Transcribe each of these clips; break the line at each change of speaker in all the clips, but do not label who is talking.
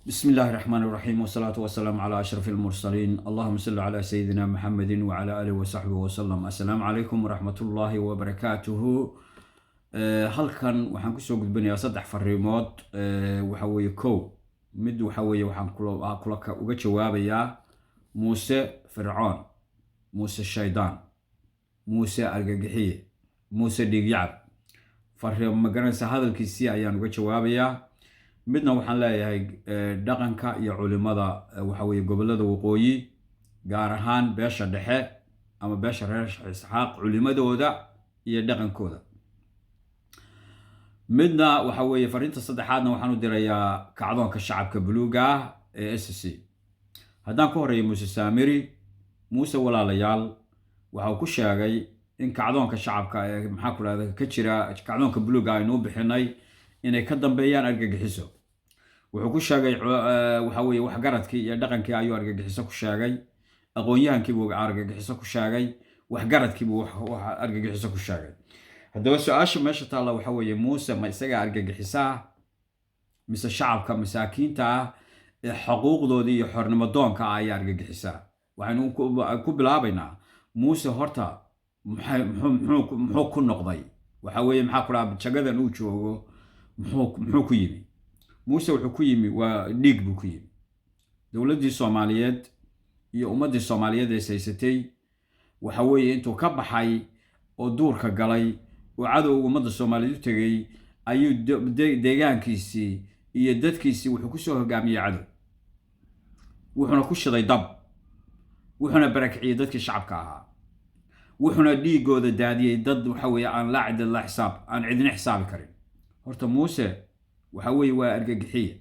بسم الله الرحمن الرحيم، والصلاة والسلام على أشرف المرسلين، اللهم صل على سيدنا محمد وعلى آله وصحبه وسلم. السلام عليكم ورحمة الله وبركاته. Halkan waxaan kusoo gudbinayaa saddex fariimood. Waxa weeye kow, mid waxa weeye waxaan kula uga jawaabayaa Muuse Fircoon, Muuse Shaydaan, Muuse Argagixiye, Muuse Dhiigyacab. Fariin, ma garanaysa, hadalkiisii ayaan uga jawaabayaa. Midna waxaan leeyahay dhaqanka iyo culimada, waxa weeye gobollada waqooyi, gaar ahaan beesha dhexe ama beesha reer Isxaaq, culimadooda iyo dhaqankooda. Midna waxa weeye fariinta saddexaadna waxaan u dirayaa kacdoonka shacabka buluuga ah ee SSC. Haddaan ku horeeyo Muuse Saamiri, Muuse, walaalayaal, waxa uu ku sheegay in kacdoonka shacabka ee, maxaa ku rahda, ka jira, kacdoonka buluuga aynuu bixinay, inay ka dambeeyaan argagixiso. Wuxuu ku sheegay, waxa weeye, waxgaradkii iyo dhaqankii ayuu argagixiso ku sheegay, aqoon-yahankii buu argagixiso ku sheegay, waxgaradkii buu wax argagixiso ku sheegay. Haddaba su-aasha meesha taalla waxa weeye: Muuse ma isagaa argagixiso ah, mise shacabka masaakiinta ah ee xuquuqdoodii iyo xornimo doonka ah ayaa argagixisaa? Waxaynu ku bilaabaynaa Muuse horta muxuu ku noqday? Waxa weeye, maxaa ku dhaha, jagadan uu joogo muxuu ku yimi? Muuse wuxuu ku yimi waa dhiig buu ku yimi. Dowladdii Soomaaliyeed iyo ummaddii Soomaaliyeed ee haysatay, waxa weeye, intuu ka baxay oo duurka galay oo cadowga ummadda Soomaaliyeed u tegey ayuu deegaankiisii iyo dadkiisii wuxuu kusoo hogaamiyey cadow, wuxuuna ku shiday dab, wuxuuna barakiciyey dadkii shacabka ahaa, wuxuuna dhiigooda daadiyey dad, waxa weeye, aan laa cidad la xisaab, aan cidina xisaabi karin. Horta Muuse waxa weeye waa argagixiye.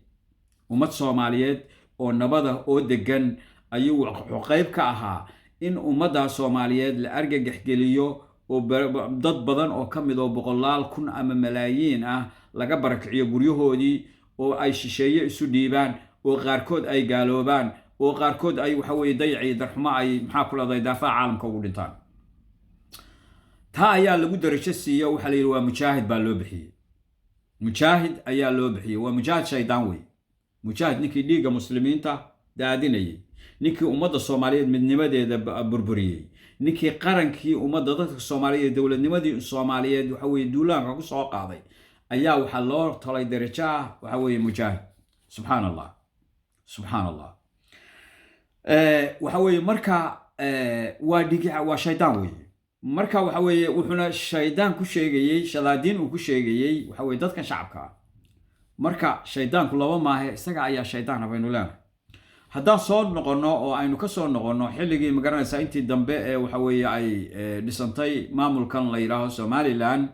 Ummad Soomaaliyeed oo nabada oo degan ayuu wuxuu qayb ka ahaa in ummadda Soomaaliyeed la argagax geliyo oo dad badan oo ka mid oo boqolaal kun ama malaayiin ah laga barakiciyo guryahoodii oo ay shisheeye isu dhiibaan oo qaarkood ay gaaloobaan oo qaarkood ay, waxa weeye, dayac iyo darxumo ay, maxaa ku leedahay, daafaha caalamka ugu dhintaan. Taa ayaa lagu darajo siiye. Waxaa la yidhi waa mujaahid baa loo bixiyey, mujaahid ayaa loo bixiyey. Waa mujaahid shaydaan wey. Mujaahid ninkii dhiigga muslimiinta daadinayey, ninkii ummadda Soomaaliyeed midnimadeeda burburiyey, ninkii qarankii ummadda dadka Soomaaliyeed, dowladnimadii Soomaaliyeed, waxa weye, duulaanka ku soo qaaday ayaa waxaa loo talay darajo ah, waxa weeye, mujaahid. Subxaan Allah, subxaan Allah. Waxa weeye marka waa dhigi, waa shaydaan weeye. Marka waxa weeye wuxuuna shaydaan ku sheegayey, shadaadiin uu ku sheegayey, waxa weye, dadkan shacabka ah. Marka shaydaanku laba maahe, isaga ayaa shaydaana baynu leenahay. Haddaan soo noqonno oo aynu ka soo noqonno xilligii, magaranaysaa, intii dambe ee, waxa weeye, ay dhisantay maamulkan la yidhaaho Somaliland,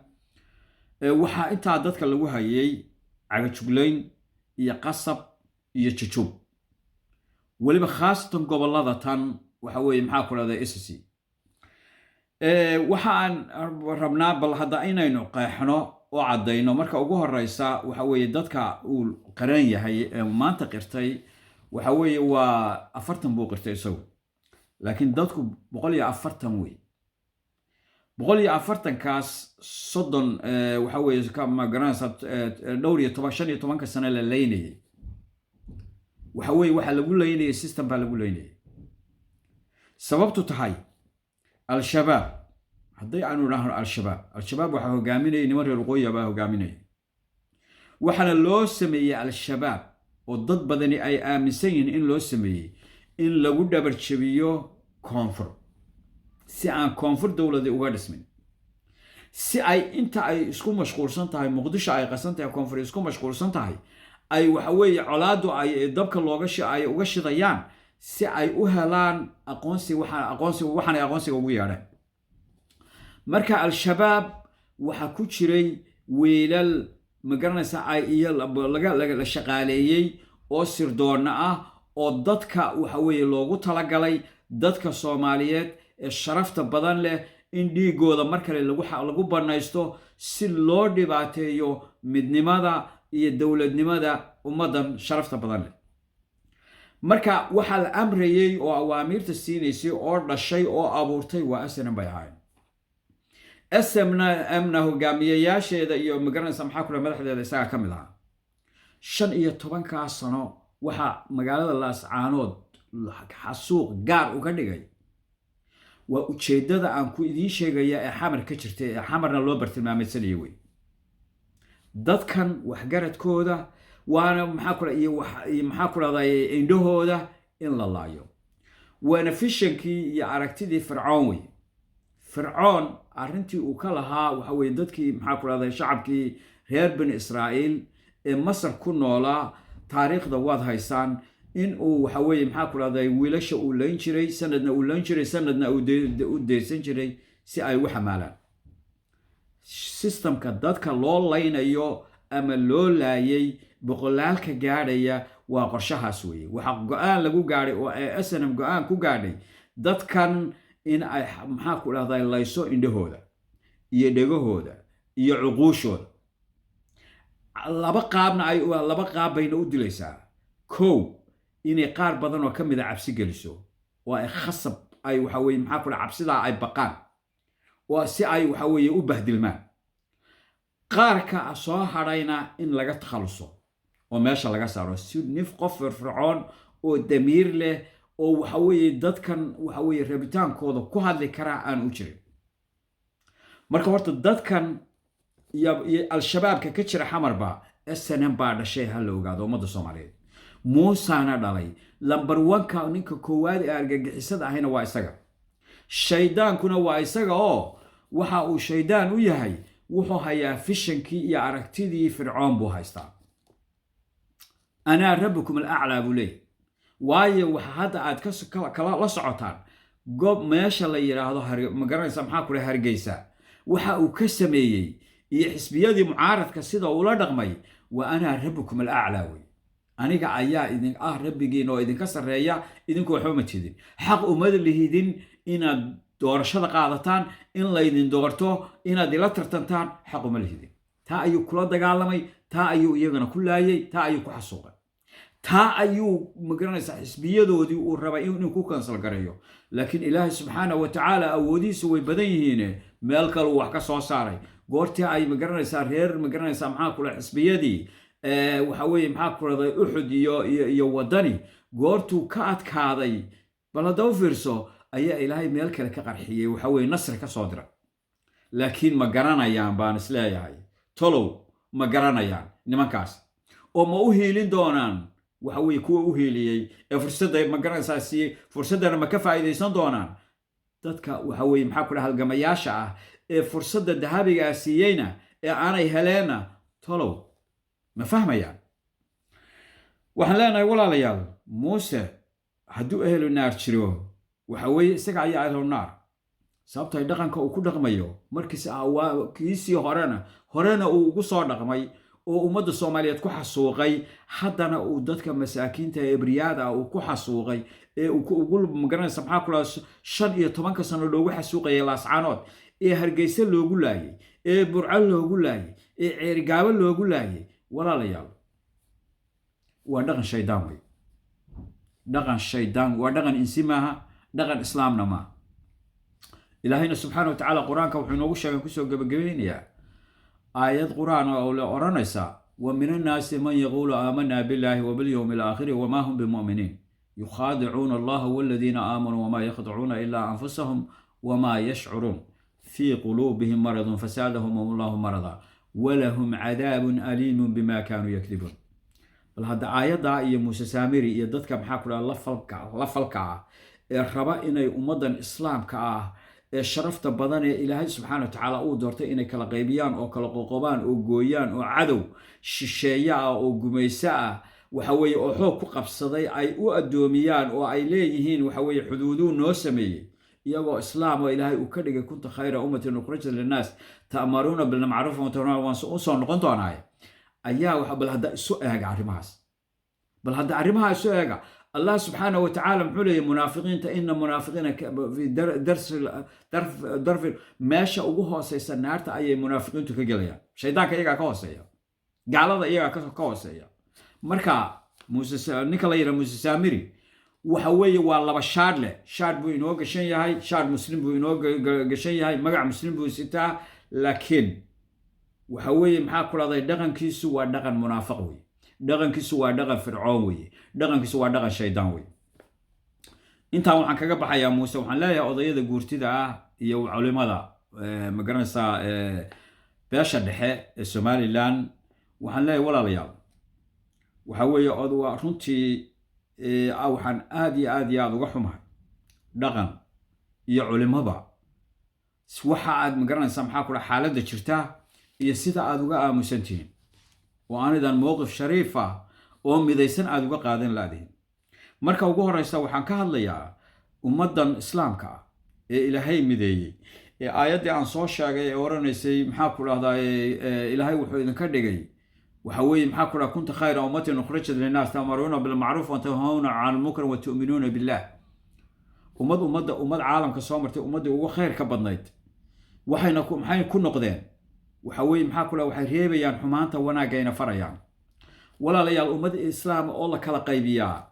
waxaa intaa dadka lagu hayay cagajuglayn iyo qasab iyo jujub, weliba khaasatan gobollada tan, waxa weeye, maxaa ku dhahda, SSC. Waxa aan rabnaa bal hadda inaynu qeexno oo caddayno. Marka ugu horeysa, waxa weeye, dadka uu qaran yahay ee maanta qirtay, waxa weeye, waa 40 buu qirtay isagu, laakiin dadku 140 wey. 140-kaas 30, waxa weeye, ma garanaysaa, dhowr iyo toban, 15-ka sano la leynayay, waxa weeye, waxaa lagu leynayay system baa lagu leynayay. Sababtu tahay Al-Shabaab, hadday aanu idhaahno Al-Shabaab, Al-Shabaab waxaa hogaaminayay niman reer waqooyiga baa hogaaminaya. Waxaana loo sameeyey Al-Shabaab oo dad badani ay aaminsan yihiin in loo sameeyey in lagu dhabar jabiyo koonfur, si aan koonfur dowladi uga dhismin, si ay inta ay isku mashquulsan tahay Muqdisho, ay qasan tahay, koonfur isku mashquulsan tahay, ay, waxa weeye, colaadu ay dabka looga ay uga shidayaan, si ay u helaan aqoonsi, waxaa aqoonsi, waxaanay aqoonsiga ugu yeedheen. Marka Al-Shabaab waxaa ku jiray wiilal, ma garanaysa, ay iyo laga la shaqaaleeyey oo sirdoonna ah oo dadka, waxa weeye, loogu talagalay dadka Soomaaliyeed ee sharafta badan leh in dhiigooda mar kale lagu banaysto, si loo dhibaateeyo midnimada iyo dowladnimada ummaddan sharafta badan leh. Marka waxaa la amrayey oo awaamiirta siinaysay oo dhashay oo abuurtay waa SNM bay ahaayeen. SNM-na hogaamiyayaasheeda iyo, magaranaysa, maxaa kule, madaxdeeda isagaa ka mid ahaa. 15-kaa sano. Waxaa magaalada Laascaanood xasuuq gaar uga dhigay waa ujeeddada aan ku idiin sheegaya ee Xamar ka jirta, ee Xamarna loo bartilmaameedsanaya wey. Dadkan waxgaradkooda waana maxaa ku iyo maxaa ku dhahday indhahooda in la laayo, waana visionkii iyo aragtidii Fircoon wey. Fircoon arrintii uu ka lahaa waxa weye dadkii, maxaa ku dhahday, shacabkii reer Bani Israa'iil ee Masar ku noolaa. Taariikhda waad haysaan in uu waxa weeye, maxaa ku dhahday, wiilasha uu layn jiray, sanadna uu layn jiray, sanadna uu u deysan jiray si ay u xamaalaan. Systemka dadka loo laynayo ama loo laayay boqolaalka gaadhaya waa qorshahaas weeye. Waxaa go-aan lagu gaadhay oo ay SNM go-aan ku gaadhay dadkan in ay, maxaa ku dhahday, layso indhahooda iyo dhegahooda iyo cuquushooda. Laba qaabna ay laba qaab bayna u dilaysaa. Kow, inay qaar badan oo ka mid a cabsi geliso oo ay khasab ay waxa weye, maxaa ku dhaha, cabsidaa ay baqaan oo si ay waxa weeye u bahdilmaan. Qaarka soo hadhayna in laga takhaluso oo meesha laga saaro, si nif qof firfircoon oo damiir leh oo waxa weeye dadkan waxa weeye rabitaankooda ku hadli karaa aan u jirin. Marka horta dadkan iyo Al-Shabaabka ka jira Xamarba SNM baa dhashay, ha la ogaado ummadda Soomaaliyeed. Muusana dhalay number one-ka, ninka koowaad ee argagixisada ahayna waa isaga, shaydaankuna waa isaga. Oo waxa uu shaydaan u yahay, wuxuu hayaa visionkii iyo aragtidii Fircoon buu haystaa. "Anaa rabbukum alaclaa" buu leeyahy. Waayo, waxa hadda aad kala la socotaan goob meesha la yidhaahdo, ma garanaysa, maxaa kule, Hargeysa, waxa uu ka sameeyey iyo xisbiyadii mucaaradka sida ula dhaqmay waa "anaa rabbukum alaclaa" wey. Aniga ayaa idin ah rabbigiin oo idinka sarreeya, idinku waxba ma tidin, xaq umad lihidin inaad doorashada qaadataan, in laydin doorto, inaad ila tartantaan, xaq uma lihidin. Taa ayuu kula dagaalamay, taa ayuu iyagana ku laayay, taa ayuu ku xasuuqay, taa ayuu, magaranaysaa, xisbiyadoodii uu rabay inuu ku cancel gareeyo. Laakiin Ilaahay subxaana wa tacaala awoodihiisu way badan yihiine, meel kaluu wax ka soo saaray. Goortii ay, magaranaysaa, reer, magaranaysaa, maxaa kula, xisbiyadii waxa weeye, maxaa kuladay, UCID iyo Wadani goortuu ka adkaaday, bal hadda u fiirso, ayaa Ilaahay meel kale ka qarxiyey, waxa weye nasri ka soo diray. Laakiin ma garanayaan baan isleeyahay, tolow ma garanayaan nimankaas oo ma u hiilin doonaan waxa weye kuwa u hiiliyey ee fursadda, ma garanaysaa, siiyey? Fursaddana ma ka faa'iidaysan doonaan dadka waxa weye, maxaa ku dhaha, halgamayaasha ah ee fursadda dahabigaa siiyeyna ee aanay heleenna? Tolow ma fahmayaan? Waxaan leenahay, walaalayaal, Muuse hadduu ehlu naar jiro, waxa weeye isaga ayaa ehlu naar, sababto ay dhaqanka uu ku dhaqmayo markiis kiisii horena uu ugu soo dhaqmay oo ummadda Soomaaliyeed ku xasuuqay, haddana uu dadka masaakiinta ee ebriyaada ah uu ku xasuuqay ee uu ugu, magaranaysa, maxaa ku lahaa, 15-ka sano loogu xasuuqayay Laascaanood, ee Hargeysa loogu laayay, ee Burco loogu laayay, ee Ceerigaabo loogu laayay. Walaalayaal, waa dhaqan shaydaan wey, dhaqan shaydaan, waa dhaqan insi maaha, dhaqan islaamna maaha. Ilaahayna subxaana wa tacaala Qur-aanka wuxuu inoogu sheegay, kusoo gebagabaynayaa aayad Qur-aan oo le odhanaysa: "Wa min annaasi man yaquulu aamanaa billaahi wa bilyowmi alaakhiri wamaa hum bimu'miniin yukhaadicuuna Allaha waladiina aamanuu wamaa yakhdacuuna ilaa anfusahum wamaa yashcuruun fii quluubihim maradun fasaadahum allahu marada walahum cadaabun aliimun bima kaanuu yakdibuun." Bal hadda aayaddaa iyo Muuse Saamiri iyo dadka, maxaa ku dhaha, la falka ah ee raba inay ummaddan islaamka ah ee sharafta badan ee Ilaahay subxaana wa tacaala uu doortay inay kala qaybiyaan oo kala qoqobaan oo gooyaan oo cadow shisheeye ah oo gumayso ah, waxa weeye, oo xoog ku qabsaday ay u addoomiyaan oo ay leeyihiin, waxa weeye, xuduuduu noo sameeyey, iyagoo islaam oo Ilaahay uu ka dhigay "kuntum khayra ummatin ukhrijat linnaas ta'maruuna bilmacruuf wa tanhawna", waan usoo noqon doonaaye, ayaa waxa bal hadda isu eega arrimahaas, bal hadda arrimaha isu eega. Allah subxaana wa tacaala muxuu leeyahy munaafiqiinta? "Ina munaafiqiina fi darfi", meesha ugu hooseysa naarta ayay munaafiqiintu ka gelayaan. Shaydaanka iyagaa ka hooseeya, gaalada iyagaa ka hooseeya. Marka Muuse, ninka la yidhaha Muuse Saamiri, waxa weeye waa laba shaadh leh. Shaadh buu inoo gashan yahay, shaadh muslim buu inoo gashan yahay, magac muslim buu sitaa, laakiin waxa weeye, maxaa ku dhahday, dhaqankiisu waa dhaqan munaafiq wey. Dhaqankiisu waa dhaqan Fircoon weye. Dhaqankiisu waa dhaqan shaydaan weye. Intaan waxaan kaga baxayaa Muuse. Waxaan leeyahay odayada guurtida ah iyo culimada, ma garanaysaa, beesha dhexe ee Somaliland, waxaan leeyahay: walaalayaal, waxa weeye od waa runtii waxaan aad iyo aad iyo aad uga xumahay, dhaqan iyo culimaba, waxa aad, ma garanaysaa, maxaa ku dhaha, xaaladda jirta iyo sida aad uga aamusan tihiin oo aanidan mowqif shariif ah oo midaysan aad uga qaadan laadihin. Marka ugu horeysa waxaan ka hadlayaa ummaddan Islaamka ah ee Ilaahay mideeyey, ee aayaddii aan soo sheegay ee oranaysay, maxaa ku dhahdaa, Ilaahay wuxuu idinka dhigay, waxa weeye, maxaa ku dhaha, كنتم خير أمة أخرجت للناس تأمرون بالمعروف وتنهون عن المنكر وتؤمنون بالله. Ummad ummadda ummad caalamka soo martay ummaddii ugu khayr ka badnayd, waxayna ku maxay ku noqdeen? Waxa weeye, maxaa ku dhaha, waxay reebayaan xumaanta, wanaagayna farayaan. Walaalayaal, ummad Islaam oo la kala qaybiyaa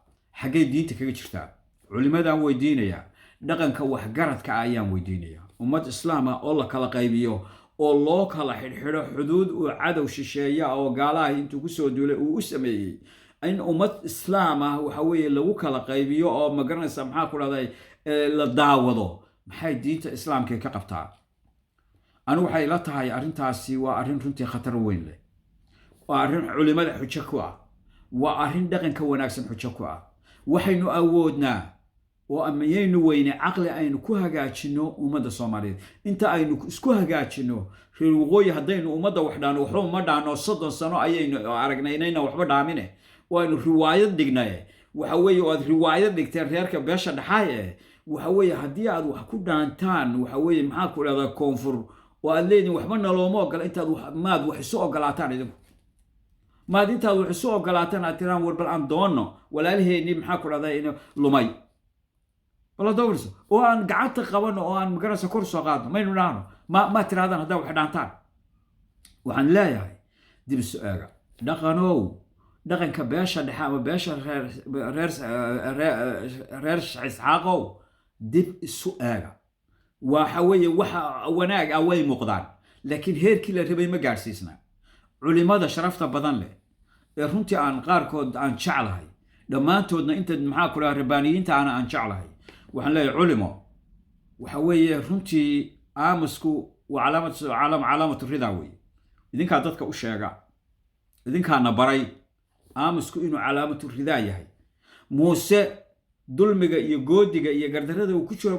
xaggay diinta kaga jirtaa? Culimadaan weydiinayaa, dhaqanka waxgaradka ah ayaan weydiinayaa. Ummad Islaama oo la kala qaybiyo oo loo kala xidhxidho xuduud uu cadow shisheeya oo gaalaha intuu kusoo duulay uu u sameeyey, in ummad Islaam ah, waxa weeye, lagu kala qaybiyo oo, ma garanaysa, maxaa ku dhahday, la daawado, maxay diinta Islaamka ka qabtaa? Anigu waxay ila tahay arrintaasi waa arrin runtii khatar weyn leh, waa arrin culimada xujo ku ah, waa arrin dhaqanka wanaagsan xujo ku ah. Waxaynu awoodnaa oo miyaynu weyne caqli aynu ku hagaajino ummadda Soomaaliyeed? Inta aynu isku hagaajino, reer waqooyi haddaynu ummadda wax dhaano, waxba uma dhaano. 30 sano ayaynu aragnay inayna waxba dhaamine oo aynu riwaayad dhignay. Waxa weeye, oo aad riwaayad dhigteen reerka beesha dhaxaay eh, waxa weeye, haddii aad wax ku dhaantaan, waxa weeye, maxaa ku dhahdaa, koonfur oo aad leedihin waxba nalooma ogola, intaad maad wax isu ogolaataan idinku, maad intaad wax isu ogolaataan aad tiraan: war bal aan doonno walaalaheenii, maxaa ku dhahdaa, in lumay baladowrso oo aan gacanta qabano oo aan, magaraysa, kor soo qaadno, maynu dhahno? Ma tirahdaan haddaa wax dhaantaan? Waxaan leeyahay dib isu eega, dhaqanow, dhaqanka beesha dhexe ama beesha reer Isxaaqow, dib isu eega. Waxa weeye, waxa wanaag ah way muuqdaan, laakiin heerkii la rabay ma gaadhsiisna. Culimada sharafta badan leh ee runtii aan qaarkood aan jeclahay, dhammaantoodna inta, maxaa ku dhaha, rabbaaniyiinta ana aan jeclahay, waxaan leeyahay: culimo, waxa weeye, runtii aamusku waa calaamatu ridaa weeye. Idinkaa dadka u sheega, idinkaana baray aamusku inuu calaamatu ridaa yahay. Muuse dulmiga iyo goodiga iyo gardarrada uu ku jiro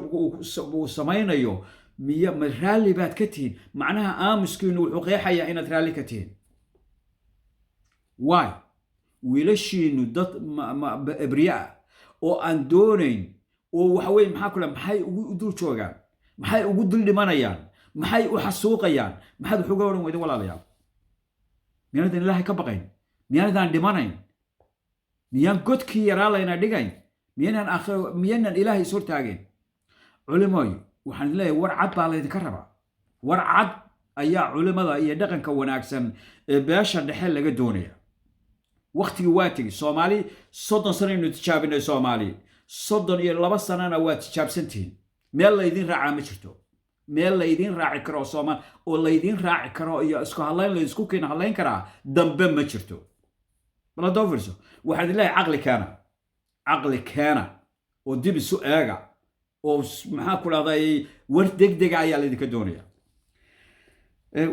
uu samaynayo, miya ma raalli baad ka tihiin? Macnaha aamuskiinu wuxuu qeexayaa inaad raalli ka tihiin. Waay wiilashiinu dad ebriye ah oo aan doonayn oo, waxa weye, maxaa kule, maxay ugu dul joogaan? Maxay ugu dul dhimanayaan? Maxay u xasuuqayaan? Maxaad wax uga odhan weyda, walaalayaal? Miyaanadan Ilaahay ka baqayn? Miyaanadan dhimanayn? Miyaan godkii yaraa layna dhigayn? Miyaynaan aakhiro, miyaynaan Ilaahay is hortaageen? Culimoy, waxaan leeyahay war cad baa laydinka rabaa. War cad ayaa culimada iyo dhaqanka wanaagsan ee beesha dhexe laga doonaya. Waktigii waa tegi. Soomaali 30 sanaynu tijaabinay. Soomaali 32 sanana waa tijaabsantihiin. Meel laydin raacaa ma jirto. Meel laydin raaci karo Soomaal oo laydin raaci karo iyo isku hadlayn laysku keena hadlayn karaa dambe ma jirto. Bal haddaba fiirso, waxaad leeyahay: caqli keena, caqli keena oo dib isu eega oo, maxaa ku dhahday, war degdega ayaa laydinka doonaya.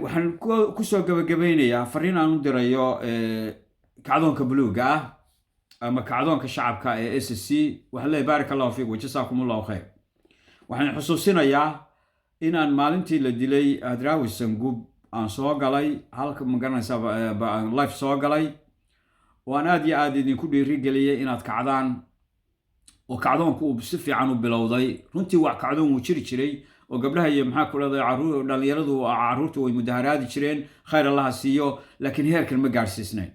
Waxaan kusoo gabagabeynayaa fariin aan u dirayo kacdoonka buluuga ah ama kacdoonka shacabka ee SSC. Waxaan leeyahay: بارك الله فيك وجزاكم الله خير. Waxaan xusuusinayaa inaan maalintii la dilay Hadraawi Sangub aan soo galay halka, ma garanaysaa, live soo galay oo aan aad iyo aad idinku dhiirigeliyey inaad kacdaan oo kacdoonku uu si fiican u bilowday. Runtii waa kacdoon wuu jiri jiray oo gabdhaha iyo, maxaa ku dhahday, caruur, dhalinyaradu, caruurtu way mudaharaadi jireen, khayr Allaha siiyo, laakiin heerkan ma gaadhsiisnayn.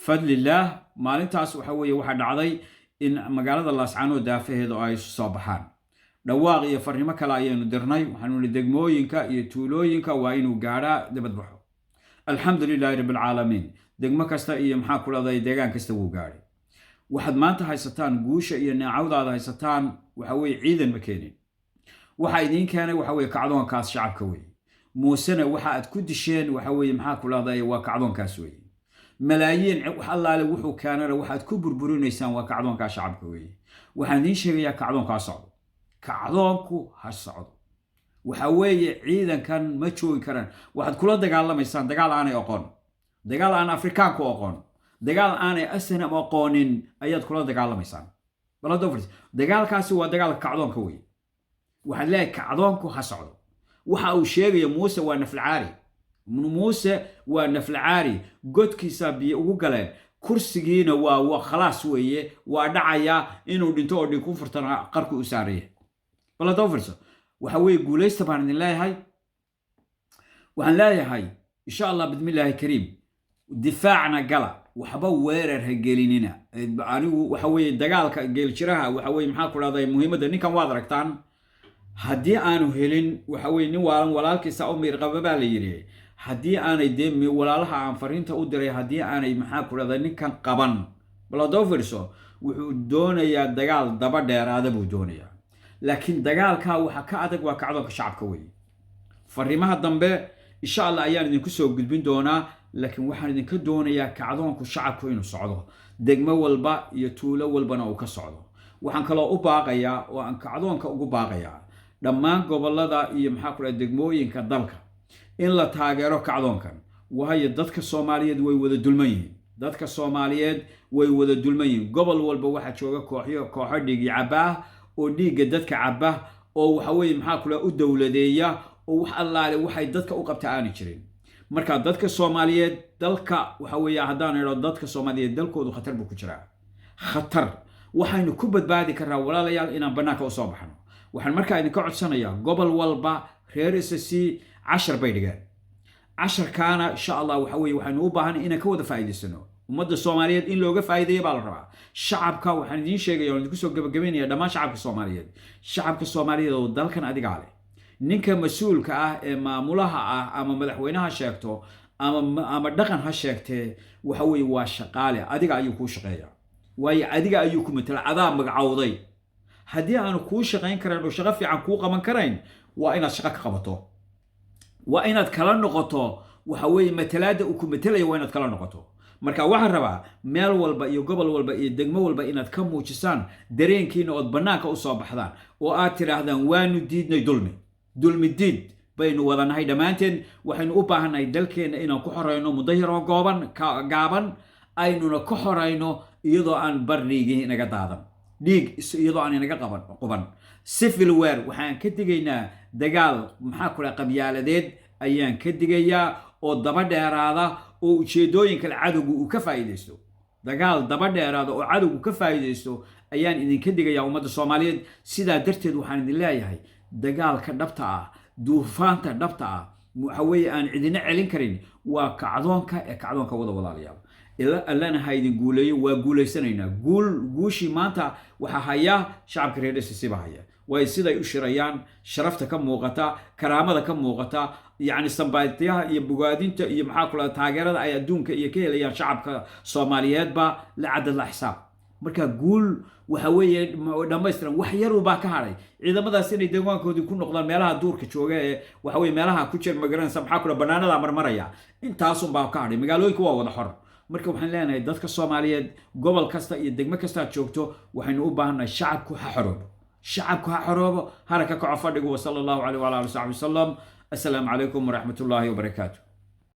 Fadlillaah, maalintaas waxa weeye waxaa dhacday in magaalada Laascaanood daafaheeda oo ay soo baxaan. Dhawaaq iyo farrimo kale ayaynu dirnay. Waxaanu nihi degmooyinka iyo tuulooyinka waa inuu gaadhaa dibadbaxo. الحمد لله رب العالمين, degmo kasta iyo, maxaa ku dhahday, deegaan kasta wuu gaadhay. Waxaad maanta haysataan, guusha iyo neecawdaada haysataan, waxa weeye ciidan ma keenin. Waxa idiin keenay waxa weye kacdoonkaas shacabka weeye. Muusena waxa aad ku disheen, waxa weeye, maxaa ku dhahday, waa kacdoonkaas weeye. Malaayiin wax allaale wuxuu keenana waxaad ku burburinaysaan waa kacdoonkaa shacabka weeye. Waxaan idiin sheegayaa, kacdoonka ha socdo, kacdoonku ha socdo. Waxa weeye ciidankan ma joogi karaan. Waxaad kula dagaalamaysaan dagaal aanay aqoon, dagaal aan Afrikaanku aqoon, dagaal aanay SNM aqoonin ayaad kula dagaalamaysaan. Bal hadda fiirso, dagaalkaasi waa dagaalka kacdoonka weeye. Waxaan leeyahay, kacdoonku ha socdo. Waxa uu sheegaya Muuse waa naflacaari, Muuse waa naflacaari. Godkiisa biyo ugu galeen, kursigiina waa khalaas weeye, waa dhacaya inuu dhinto oo dhig ku furtana qarku u saaraya. Bal hadda fiirso, waxa weeye guulaysta baan idin leeyahay. Waxaan leeyahay, insha Allah, bismillaahi kariim, difaacna gala, waxba weerar ha gelinina. Anigu waxa weeye dagaalka geeljiraha, waxa weye, maxaa ku dhahday, muhiimadda ninkan waad aragtaan. Haddii aanu helin, waxa weye, nin waalan walaalkiisa u miirqaba baa la yidhi. Haddii aanay dee walaalaha aan fariinta u diray, haddii aanay, maxaa ku dhahday, ninkan qaban, bal haddoo fiirso, wuxuu doonayaa dagaal daba dheeraada buu doonayaa, laakiin dagaalkaa waxa ka adag waa kacdoonka shacabka weeye. Fariimaha dambe, insha Allah, ayaan idinku soo gudbin doonaa, laakiin waxaan idinka doonayaa kacdoonku shacabku inuu socdo, degmo walba iyo tuulo walbana uu ka socdo. Waxaan kaloo u baaqayaa oo aan kacdoonka ugu baaqayaa dhammaan gobolada iyo, maxaa ku dhaha, degmooyinka dalka in la taageero kacdoonkan, waayo dadka Soomaaliyeed way wada dulman yihiin. Dadka Soomaaliyeed way wada dulman yihiin. Gobol walba waxaa jooga kooxyo, kooxo dhiigi cabba ah oo dhiigga dadka cabba oo, waxa weeye, maxaa kula, u dowladeeya oo wax allaale waxay dadka u qabta aanay jirin. Marka dadka Soomaaliyeed, dalka, waxa weeye, haddaan idho dadka Soomaaliyeed dalkoodu khatar buu ku jiraa, khatar. Waxaynu ku badbaadi karraa, walaalayaal, inaan bannaanka usoo baxno. Waxaan markaa idinka codsanayaa gobol walba, reer SSC cashar bay dhigeen. Casharkaana, insha Allah, waxa weye waxaynu u baahanay inaan ka wada faa'iidaysano. Ummadda Soomaaliyeed in looga faa'iideeyo baa la rabaa. Shacabka waxaan idiin sheegaya oon idinku soo gabagabaynaya, dhammaan shacabka Soomaaliyeed, shacabka Soomaaliyeed oo dalkan adigaa leh. Ninka mas-uulka ah ee maamulaha ah, ama madaxweyne ha sheegto ama dhaqan ha sheegtee, waxa weeye waa shaqaale, adiga ayuu kuu shaqeeyaa, waayo adiga ayuu ku matala, adaa magacowday. Haddii aanu kuu shaqayn karayn oo shaqo fiican kuu qaban karayn, waa inaad shaqo ka qabato, waa inaad kala noqoto. Waxa weeye matalaadda uu ku matalaya waa inaad kala noqoto. Marka waxaan rabaa meel walba iyo gobol walba iyo degmo walba inaad ka muujisaan dareenkiina ood bannaanka usoo baxdaan oo aad tidhaahdaan, "Waanu diidnay dulmi, dulmi diid baynu wadanahay dhammaanteen." Waxaynu u baahannahay dalkeenna inaan ku xorayno muddo yaroo gooban gaaban, aynuna ka xorayno iyadoo aan bar dhiigii inaga daadan, dhiig iyadoo aan inaga qaban quban. Civil war waxaan ka digaynaa, dagaal, maxaa ku dhaha, qabyaaladeed ayaan ka digayaa oo daba dheeraada oo ujeedooyin kale cadowgu uu ka faa'iidaysto. Dagaal daba dheeraada oo cadowgu ka faa'iidaysto ayaan idinka digayaa, ummadda Soomaaliyeed. Sidaa darteed waxaan idin leeyahay, dagaalka dhabta ah, duufaanta dhabta ah, waxa weeye aan cidina celin karin, waa kacdoonka ee kacdoonka wada, walaalayaal. Allana ha idin guuleeyo. Waa guulaysanaynaa. Guul, guushii maanta waxaa haya shacabka reer SSC baa haya, waayo siday u shirayaan, sharafta ka muuqata, karaamada ka muuqata, yacni sambaatiyaha iyo bogaadinta iyo, maxaa kula, taageerada ay adduunka iyo ka helayaan shacabka Soomaaliyeedba la cadad la xisaab. Marka guul waxa weeye dhammaystiran, wax yarubaa ka hadhay ciidamadaas inay deegaankoodii ku noqdaan, meelaha duurka jooga ee, waxa weye, meelaha ku jir, magaranaysa, maxaa kula, banaanada marmaraya, intaasunbaa ka hadhay. Magaalooyinka waa wada xor. Marka waxaan leenahay dadka Soomaaliyeed, gobol kasta iyo degmo kasta aad joogto, waxaynu u baahannahay shacabku ha xoroobo, shacabku ha xoroobo, hana ka kaco fadhigu. Wasala Allahu caleyh wala ali saxbi wasalam. Assalaamu calaykum waraxmat ullaahi wabarakaatu.